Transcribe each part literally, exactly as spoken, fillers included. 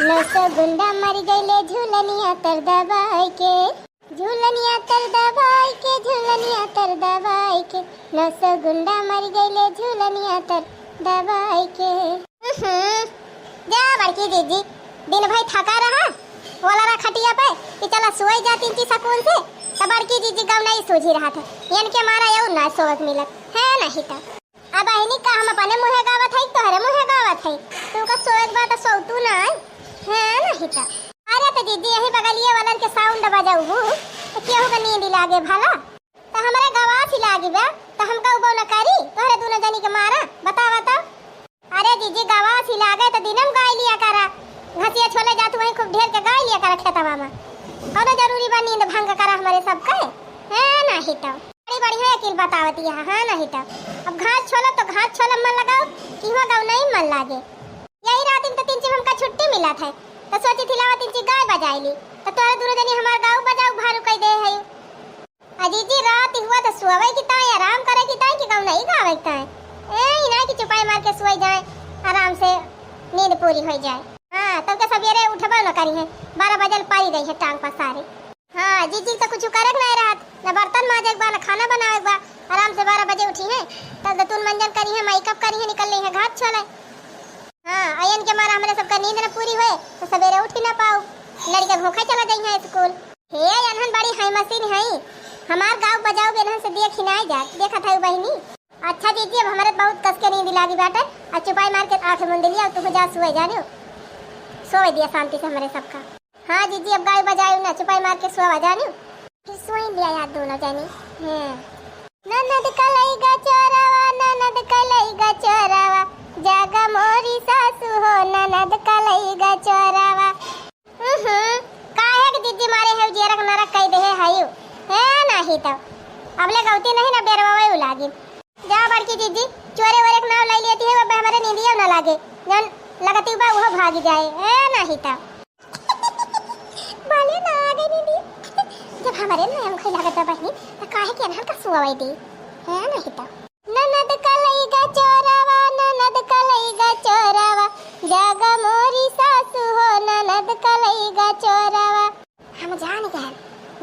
नौ सौ गुंडा मरि गइले झूलनिया तर दबाइ के, झूलनिया तर दबाइ के, झूलनिया तर दबाइ के, नौ सौ गुंडा मरि गइले झूलनिया तर दबाइ के। उहुं, जा बड़की जीजी, दिन भर थका रहा, बोला रहा खटिया पे कि चला सोई जा तीन ची सकून से, त बड़की जीजी गौनई सूझी रहत है, इनके मारा यऊ ना सोवत मिलत है, नहीं त। अब बहिनी का हम अपने मुँहे गावत हई, तोहरे मुँहे गावत हई? तू का सोए के बा त सोवतू ना, है नहीं त। अरे त जीजी, यही बगलिए वालन के sound बजउबू त केहू के नींद लागे भला? त हमरे गवासी लागी बा, त हम गउबो न करी, तोहरे दुनो जनी के मारा, बतावा त। अरे जीजी, गवासी लागे त दिनम गाइ लिया करा, घसिया छोले जात वहीं खूब ढेर के गाइ लिया करा खेतवा में। कौनो जरूरी बा नींद भंग करा हमरे सबके? है नहीं त। बड़ी बढ़िया अकील बतावती है, हाँ नहीं त। अब घास छोलब तो घास छोलब मन लगाओ, कि हुआँ गौनई मन लागे। यही रातिन तो तीन चीज हमका छुट्टी मिलत है, तो सोची थी लावा तीन चीज गाय बजाई ली, तो तोहरे दुनो जनी हमार गाँव बजाऊ भारू कई दे है। अजी जी, रात हुआ तो सोवे की ताई, आराम करे की ताई, कि गौनई गावे की ताई। ए, ई ना कि चुपाई मार के सोई जाए, आराम से नींद पूरी हो जाए। हाँ, तब के सवेरे उठबो न करी है, बारह बजल पाई गई है टांग पर सारी। हाँ, जीजी तो कुछ करे के नहीं रहत, न बर्तन माजे के बा, न खाना बनावे के बा। आराम से बारह बजे उठी है, तब दतुन मंजन करी है, makeup करी है, निकल रही है घाट छोले। हाँ, अयन के मारा हमरे सबका नींद न पूरी होए, तो सवेरे उठी ना पाऊ, लड़के भूखे चला जाई है स्कूल। हे, अनहन बड़ी है मशीन है, हमार गाँव बजाऊ बेनहन से देख ही नहीं जात, देखत है बहिनी। अच्छा जीजी, अब हमरे बहुत कस के नींद लागी बाटे, अब चुपाई मार के आँख मूंद लिया, तू जा सोए जानियो, सोए दिया शांति से हमरे सबका। हाँ जीजी, अब गाय बजायू ना, चुपाई मार के सोवा जानियो। फिर सोई लिया यार दोनों जानी। हाँ। ननद कलई गा चोरावा, ननद कलई गा चोरावा, जागा मोरी सासू हो, ननद कलई गा चोरावा। हम्म, काहे के जीजी मारे है जियरक नरक कई देहे हयू। है नाही तो। अबले गौती नहीं ना बेरवा वही लागी। जा बड़की जीजी, चोरे वोरे के नाव लाई लेती है, अब हमारे नींदियो ना लागे। जन लगती बा उहो भागी जाए। है नाही तो। भले ना आ गई दीदी। जब हमारे नाम खई लागत बा बहिनी, त काहे के अनहन का सुआवई दी? है नहीं तो। ननद कलई गा चोरावा, ननद कलई गा चोरावा, जागा मोरी सासू हो, ननद कलई गा चोरावा। हम जान गए,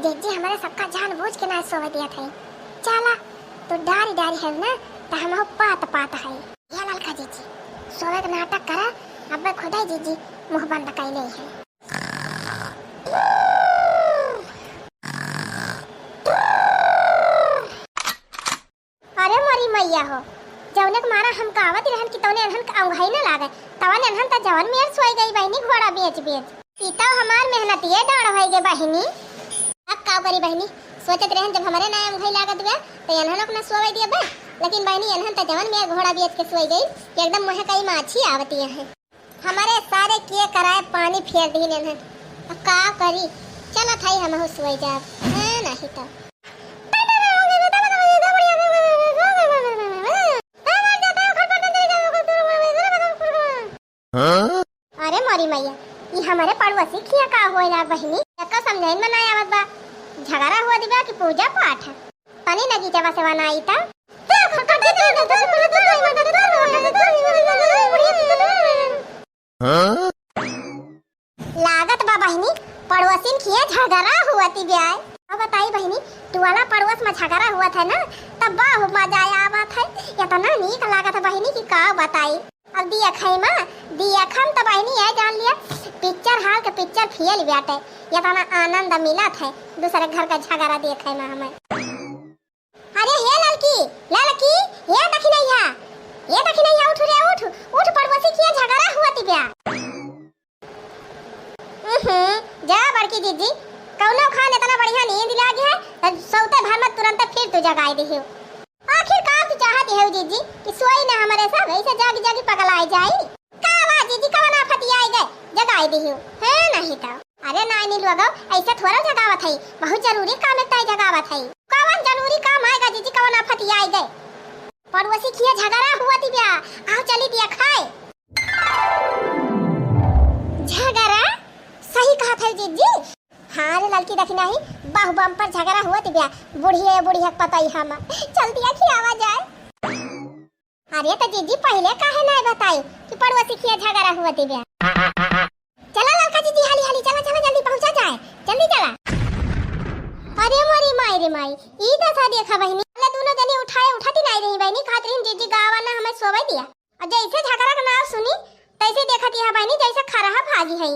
जीजी हमारे सबका जानबूझ के ना सोवे दिया था। चला, तू डारी डारी है ना, त हम हो पात पात है। या ललका जीजी, सोवे के नाटक करा, अब खुदे जीजी मुंह बंद कैले है। अरे मोरी मैया हो, जौने के मारा हम गावत रहन कि तौने अनहन के औंघाई न लागे, तवन अनहन त जवन मेर सोई गई बहिनी घोड़ा बेच बेच। ई तो हमार मेहनतिये डाढ़ होई गे बहिनी। अब का करी बहिनी, सोचत रहन जब हमरे ना औंघाई लागत बा, त अनहन लोग ना सोवे दिया बा, लेकिन बहिनी अनहन त जवन मेर घोड़ा बेच के सोई गई, एकदम मुँहे कई माछी आवती है। हमारे सारे किए कराए पानी फेर दीन इन्हन। अब का करी? चलत हई हमहू सोई जाब। हैं, नहीं तो। अरे मोरी मैया, ई हमारे पड़ोसी खिया का होए लाग बहिनी? एको समझाइन में ना आवत बा। झगड़ा हुआ दिबा कि पूजा पाठ? तनी नगीचवा से वनाई त। लागत बा बहिनी, पड़ोसिन खिया झगड़ा हुआ ती ब्याय। अब बताई बहिनी, टुआला पड़ोस में झगड़ा हुआ था ना, तब बहुत मजा आवत है, इतना नीक लागत है बहिनी कि का बताई। अब दिया खाई माँ, दिया खाम त बहिनी ये जान लिया, पिक्चर हॉल के पिक्चर फेल बाटे, इतना आनंद मिलत है दूसरे घर का झगड़ा देखे में हमें। अरे हे ललकी, ललकी, हे दखिनैया, हे दखिनैया, उठ रे, उठ, उठ, पड़ोसी किया झगड़ा हुआ ती ब्या। उहुं, जा बड़की जीजी, कौनो खान इतना बढ़िया नींद लागी है, त सौते भर में तुरंत फिर तू जगाई दिहियो। आखिर का तू चाहती है जीजी कि सोई ना हमारे सब, ऐसे जागी जागी पगलाई जाई? का बा जीजी, कवन आफत आई गए, जगाई दिहियो, है नहीं तो। अरे नानी लोगो, ऐसे थोड़ा जगावत है, बहुत जरूरी काम एकटा जगावत है। कवन जरूरी काम आएगा जीजी, कवन आफत आई गए? पड़ोसी खिया झगड़ा हुआ ती ब्या, आओ चली दिया खाए। झगड़ा? सही कहा था जीजी। हाँ रे ललकी, देखी नहीं, बहु बम पर झगड़ा हुआ ती ब्या, बुढ़िया बुढ़िया के पता ही हम। चल दिया खियावा जाए। अरे त जीजी, पहिले काहे नाय बताई कि पड़ोसी खिया झगड़ा हुआ ती ब्या? चला जल्दी चला। अरे मोरी माई रे माई, ई दसा देखा बहिनी, ले दुनो जनी उठाए उठती नाई रही बहिनी, कहत रही जीजी गावा ना हमें सोवे दिया। और जैसे झगड़ा का नाव सुनी, तैसे देखत यहाँ बहिनी जैसे खरहा भागी है।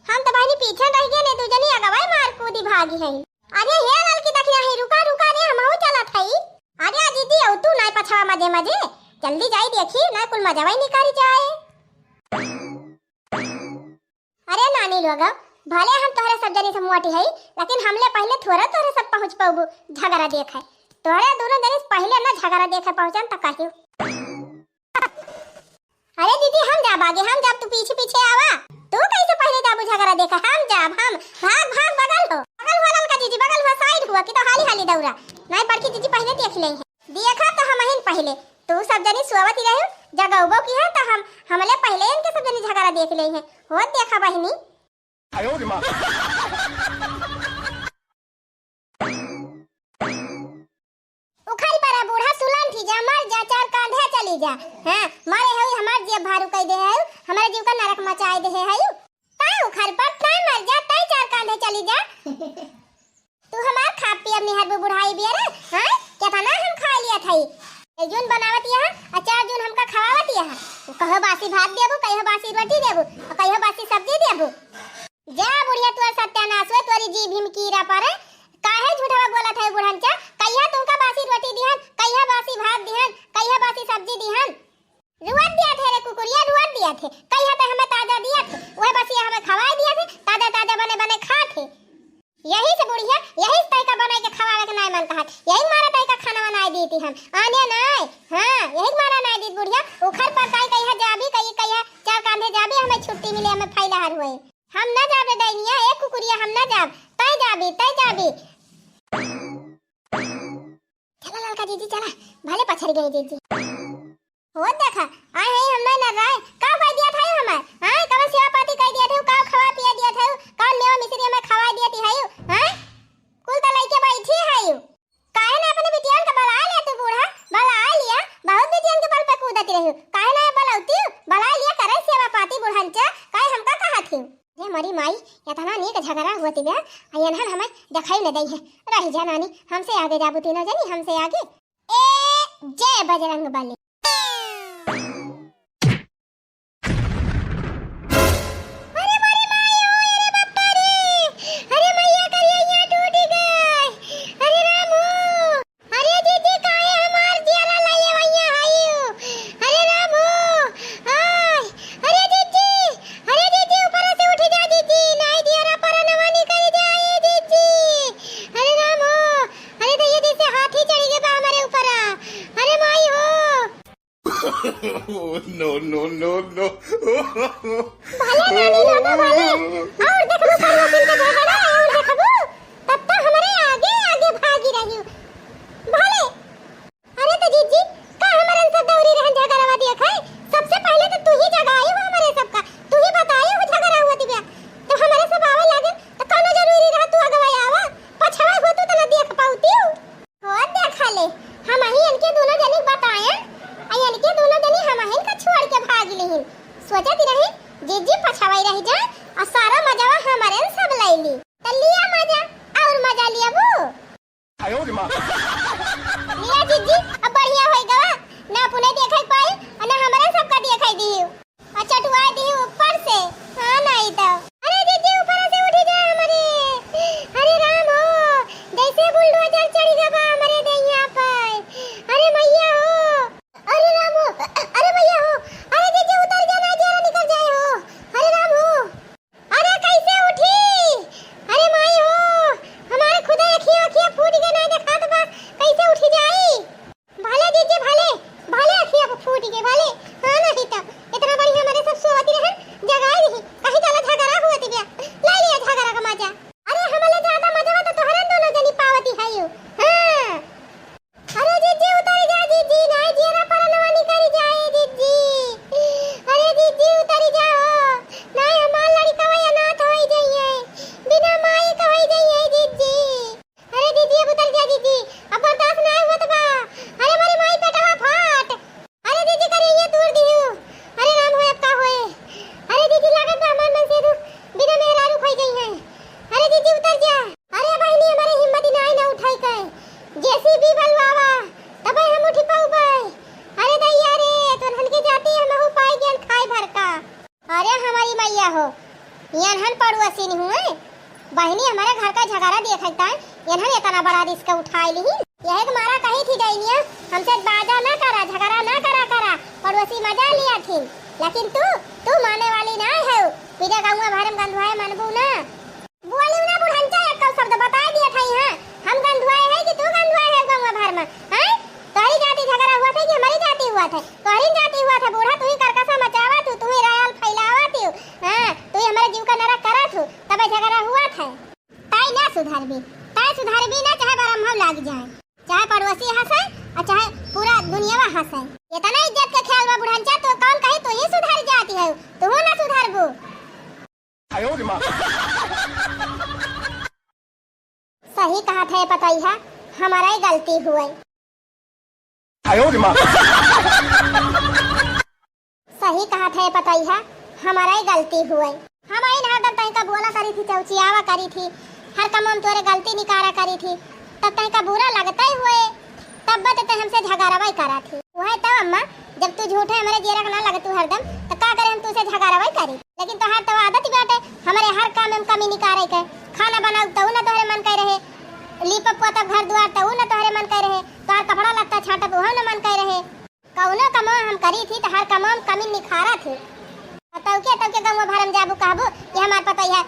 हम तो बहिनी पीछे रह गए, ने दू जनी अगवाई मार कूदी भागी है। अरे हे ललकी दखिया है, रुका रुका रे, हमहू चलत है। अरे जीजी, औ तू नाई पछवा मजे मजे, जल्दी जाई देखी, ना कुल मजवा ही निकारी जाए। अरे नानी लोग, भले हम तोहरे सब जनी से मोटी हई, लेकिन हमले पहिले थोड़ा तोहरे सब पहुँच पउबू झगड़ा देखे। तोहरे दुनो जनी से पहिले ना झगड़ा देखे पहुँचन त कहियो। अरे दीदी, हम जाब आगे, हम जाब, तू पीछे पीछे आवा। तू कैसे पहिले जाबू झगड़ा देखे? हम जाब, हम। भाग भाग, बगल हो, बगल हुआ ललका जीजी, बगल हुआ, side हुआ कि तो हाली हाली दौड़ा। नाई बड़की जीजी पहिले देख ले हैं। देखा तो हमहिन पहिले, तू सब जनी सोवत ही रहे, जगउबो की है तो हम, हमले पहिले इनके सब जनी झगड़ा देख ले हैं। होत देखा बहिनी। उखड़ पड़ा बूढ़ा, सुलंठी जा, मर जा, चार कांधे चली जा। हाँ, मरे हो हमार जीव भारू कई दे है, हमारे जीव का नरक मचाए दे है। तै उखड़ पड़, तै मर जा, तै चार कांधे चली जा। तू हमार खाब पियब निहर बु बुढ़ाई बिया रे, हैं? केतना हम खा लिया थई। एक जून बनावत यहाँ, आ चार जून हमका खवावत यहाँ। कहो बासी भात देबू, कहो बासी रोटी देबू, और कहो बासी सब्जी देबू। जा बुढ़िया, तोर सत्यानाश हुए, तोरी जीभ में कीड़ा पड़े। काहे झूठवा बोलत है बुढ़नचा? कहिया तुमका बासी रोटी दिहन, कहिया बासी भात दिहन, कहिया बासी सब्जी दिहन? रुअत दिया थे रे कुकुरिया, रुअत दिया थे। कहिया तो हमें ताजा दिया थे, वह बसिया हमें खवाए दिया थे, ताजा ताजा बने बने खा थे। यही से बुढ़िया, यही से तैका बनाई के खवावे के नाय मन कहत, यही मारा तैका खाना बनाए दी थी हम, आने नाय। हाँ, यही मारा नाय दी बुढ़िया। उखड़ पर ताई कहिया जाबी, कही कहिया चार कांधे जाबी, हमें छुट्टी मिले, हमें फैला हर हुए। हम ना जाबे डैनिया, ए कुकुरिया, हम ना जाब, तै जाबी, तै जाबी। चला ललका जीजी, चला, भले पछड़ गए जीजी। हो देखा, आए हैं हम ना राय, का कह दिया था हमार? हाँ, कवन सेवा पाती कह दिया था, का खवा पिया दिया था, कवन मेवा मिश्री हमें खवा दिया थी है, हाँ? कुल तो लइके बैठी है। काहे ना अपने बिटियन का बला लिया तू बूढ़ा, बला लिया, बहुत बिटियन के बल पे कूदत रही, काहे ना बलौती, बला लिया करे सेवा पाती बुढ़नचा, काहे हमका कहा थी? ये मरी माई, इतना नीक झगड़ा हुआ थी बे, आ एनहन हमें देखाई न दई है। रह जा नानी, हमसे आगे जाबू तीनों जनी, हमसे आगे। ए, जय बजरंग बली। अरे मोरे माई हो, अरे बप्पा रे, अरे मैया करिया यहाँ टूट गए, अरे राम हो। अरे जीजी, काहे हमार जियरा लइले वैया हइयो? अरे राम हो, आय, अरे जीजी, अरे जीजी, ऊपर से उठी जा जीजी, नाई जियरा परनवा निकल जाए जीजी। अरे राम हो, अरे दैया जैसे हाथी चढ़ी गए बा हमारे ऊपर। अरे माई हो। Oh, no, no, no, no। भले नानी लोगो भले, और देखबू परिवर्तन के झगड़ा, और देखबू, तब तो हमरे आगे आगे भागी रही। भले, अरे तो जीजी, का हमरन से दौरी रहन झगड़वा दिया खाए? सबसे पहले तो तू ही जगाई हो हमरे सबका, तू ही बताई हो झगड़ा हुआ दिव्या, तो हमरे सब आवे लागे, तो कौनो जरूरी रहा तू अगवा आवा, पछवा होतू तो न देख पाउती। हो देखा ले, हमही इनके दोनों जनी बतायन, आ इनके दोनों जनी हमहिन का छोड़ के भाग लिहिन। सोचत रही, जीजी पछवाई रह जाए, आ सारा मजावा हमरे सब लैली। त लिया मजा, और मजा लिया बू। लिया जीजी, अब बढ़िया होई गवा, ना अपने देखे पाई, आ ना हमरे सबका देखे दी। आ चटुआई दी ऊपर से। हाँ, नहीं तो। अरे जीजी, ऊपर से उठी जा हमरे। अरे राम हो, जैसे बुलडोजर चढ़ी गवा हमरे देहिया पर। अरे मैया हो, अरे राम हो, अरे मैया हो, अरे जीजी उतर जा ना, जियरा निकल जाए हो। अरे राम हो, अरे कैसे उठी? अरे माई हो, हमारे खुदा अखिया अखिया फूट गए ना देखात बा, कैसे उठी जाई? चल बाबा, तबे हम उठी पउबे। अरे दैया रे, तोहन के जाती हमहू पाई गेन खाए भर का। अरे हमारी मैया हो, यनहन पड़ोसिन हुए, बहिनी हमारे घर का झगड़ा देखत तान, यनहन इतना बड़ा रिस्क उठाए लिही। यही के मारा कही थी डैनिया, हमसे बाजा ना करा, झगड़ा ना करा करा, पड़ोसी मजा लिया थी। लेकिन तू, तू माने वाली ना है, पीरे गौवा भर में गंधवाए मनबू ना। बोलिउ ना बुढ़ंचा, एक शब्द बताए दिया था यहाँ। हम गंधुआए है कि तू गंधुआए है गौवा भर में? हैं? तोहरी जाति झगड़ा हुआ था कि हमारी जाति हुआ था? तोहरी जाति हुआ था बूढ़ा, तू ही करकसा मचावा थू, तू ही रायल फैलावा थू। हाँ, तू ही हमारे जीव का नरक करा थू, तबे झगड़ा हुआ था। ताई ना सुधरबी, ताई सुधरबी ना, चाहे बरम्हो लाग जाए, चाहे पड़ोसी हंसे और चाहे पूरा दुनिया हंसे। इतना इज्जत के ख्याल बा बुढ़ंचा, तो कौन कहे तू ही सुधर जाती है, तू ना सुधरबू। सही कहत है पतोहिया, हमारा ही गलती हुए। सही कहत है पतोहिया, हमारा ही गलती हुए। हम आइन हरदम तनिका बोला करी थी, चौचियावा करी थी, हर काम में तोरे गलती निकारा करी थी, तब तनिका बुरा लगता ही हुए। तब बत ते हमसे झगड़ावा ही करा थी। वह तब अम्मा, जब तू झूठे हमरे जियरा के ना लगतू हरदम, तो का करे हम तूसे झगड़ावा ही करी। लेकिन तोहार तो आदत ही बाटे हमरे हर काम में कमी निकारे के। खाना बनाऊ तऊ ना तोहरे मन कह रहे, लीपब पोतब घर दुआर तऊ ना तोहरे मन कह रहे, तोहार कपड़ा लत्ता छाटब उहो ना मन कह रहे। कौनो कमो हम करी थी तो हर कमो में कमी निखारा थी। तऊ के, तऊ के गौवा भर में जाबू कहबू कि हमार पतोहिया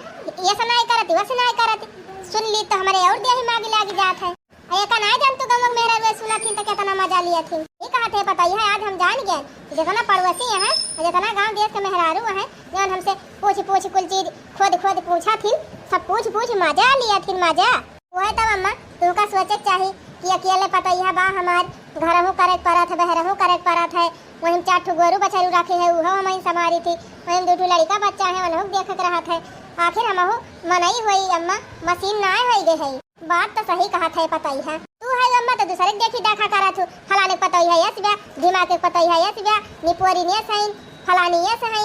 ये से नाई करती, वो से नाई करती। सुन ली तो हमरे और देही मागी लागी जात है। अरे का नाई जान तू गौवा के मेहरारू सुना थी तो कितना मजा लिया थी। ये कहत है पतोहिया, आज हम जान गए कि जितना पड़ोसी हैं, जितना गांव देश के मेहरारू हैं, जौन हमसे पूछ पूछ कुल चीज खोद खोद पूछा थी, सब पूछ पूछ मजा लिया थी, मजा। वह तब अम्मा, तुमका सोचे के चाही कि अकेले पतोहिया बा हमार, घरहू करे के परत है, बहरहू करे के परत है, वहीं चार ठो गोरू बछरू रखे है, उहो हमही संभारी थी, वहीं दू ठो लड़का बच्चा है, उन्हों के देखे के रहत है। आखिर हमहू मनई होई अम्मा, मशीन नाय होई गई है। बात तो सही कहत है पतोहिया। तू है अम्मा तो दूसरे के देखी देखा करत हूँ, फलाने के पतोहिया यस ब्या, दिमाग के पतोहिया यस ब्या, निपोरी ने सही, फलानी यस है।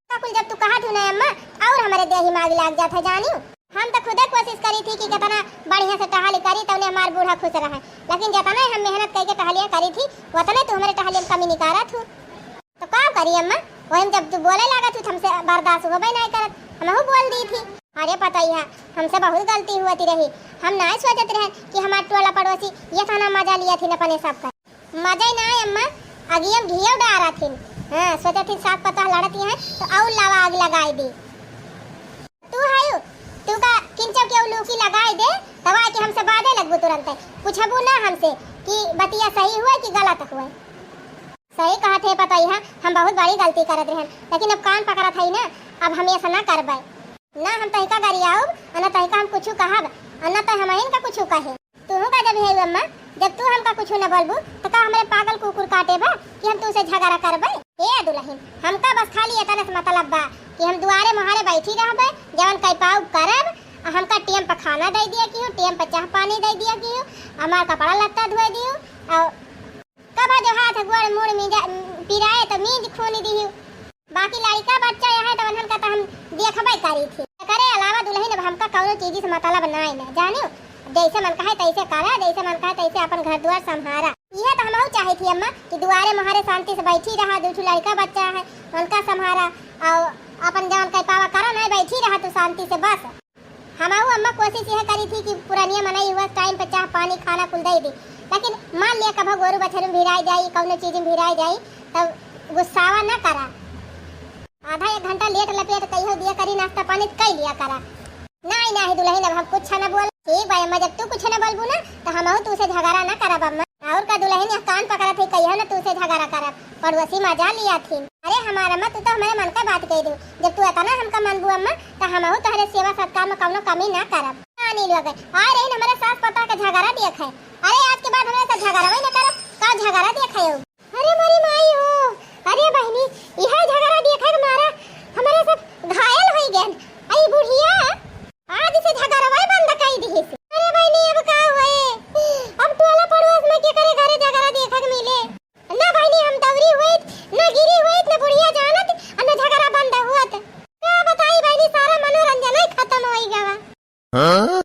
का कुल जब तू कहत हूँ ना अम्मा, और हमारे देही माग लाग जात है जानियो। हम तो खुदे कोशिश करी थी कि कितना बढ़िया से टहली करी, तौने हमार बूढ़ा खुश रहे। लेकिन जितना हम मेहनत करके टहलियाँ करी थी, उतने तू हमारे टहलिया में कमी निकारत हूँ। तो का करी अम्मा, वही में जब तू बोले लागत हूँ, तो हमसे बर्दाश्त होबे नहीं करत, हमहू बोल दी थी। अरे पतोहिया, हमसे बहुत गलती हुआ थी रही, हम नहीं सोचत रहे कि हमार टोला पड़ोसी ये थाना मजा लिया थी अपने सब का। मजा ही ना है अम्मा, अगियम घियो डारा थिन। हाँ, सोचा थिन सास पतोह लड़ती हैं तो और लावा आग लगाई दी। तू हायु, तू का किंचव के उलूकी लगाई दे, तब आके हमसे बाजे लगबू तुरंत। पूछबू ना हमसे कि बतिया सही हुए कि गलत हुए। सही कहत है पतोहिया, हम बहुत बड़ी गलती करत रहन, लेकिन अब कान पकड़त है ना, अब हम ऐसा ना करबे। ना हम तहिका गरियाउब, और ना तहिका हम कुछु कहब, और ना तो हम इनका कुछु कहे। तू का जब है अम्मा, जब तू हमका कुछु न बोलबू, तो का हमरे पागल कुकुर काटे बा कि हम तू से झगड़ा करबे? ए दुल्हन, हमका बस खाली इतने से मतलब बा कि हम दुआरे मुहारे बैठी रहबे, जवन कई पाउब करब, आ हमका टेम पर खाना दे दिया कियो, टेम पर चाह पानी दे दिया कियो, हमार कपड़ा लत्ता धोए दियो, और कबा जो हाथ गोड़ मुड़ मीजा, पिराए तो मीज खून दियो। बाकी लड़का बच्चा यहाँ तो उन्हन का तो हम देखबे करी थी। एकरे अलावा दुल्हन अब हमका कौनो चीज से मतलब नाई ना, जानियो। जैसे मन कहे तैसे करा, जैसे मन कहे तैसे अपन घर दुआर संभारा। यह तो हमहू चाहे थी अम्मा कि दुआरे मुहारे शांति से बैठी रहा, दू ठो लड़का बच्चा है, उनका संभारा, और अपन जवन कह पावा करा, नहीं बैठी रहा तू शांति से बस। हमहू अम्मा कोशिश यह करी थी कि पुरनिया मनई हुआ टाइम पे चाह पानी खाना कुल दे दी, लेकिन मान लिया कभो गोरू बछरू में भिराई जाई, कौनो चीज में भिराई जाई, तब गुस्सावा न करा। आधा एक घंटा लेट लपेट कहियो दिया करी, नाश्ता पानी कई लिया करा। नहीं, नहीं दुल्हन, अब हम कुछ न बोल। ठीक बा अम्मा, जब तू कुछ न बोलबू ना, तो हमहू तू से झगड़ा न करब अम्मा। और का दुल्हन, यह कान पकड़त है, कहियो न तू से झगड़ा करब, पड़ोसी मजा लिया थी। अरे हमार अम्मा, तू तो हमारे मन का बात कह दू, जब तू इतना हमका मनबू अम्मा, तो हमहू तोहरे सेवा सत्कार में कौनो कमी ना करब। ना नीलू, अगर आ रही हमारे सास पतोह के झगड़ा देखे। अरे आज के बाद हमारे साथ झगड़ा वही ना करब, का झगड़ा देखे हो? अरे मोरी माई हो, अरे बहनी, यह झगड़ा देखे के मारा हमारे सब घायल हो गए। आई बुढ़िया आज से झगड़ा वही बंद कर दी। अरे बहनी, अब का हुए? अब टोला पड़ोस में के करे घरे झगड़ा देखे के मिले? ना बहनी हम दौरी हुई, ना गिरी हुई, ना बुढ़िया जानत, और ना झगड़ा बंद हुअत। का बताई बहनी, सारा मनोरंजन ही खत्म होई गवा। हाँ?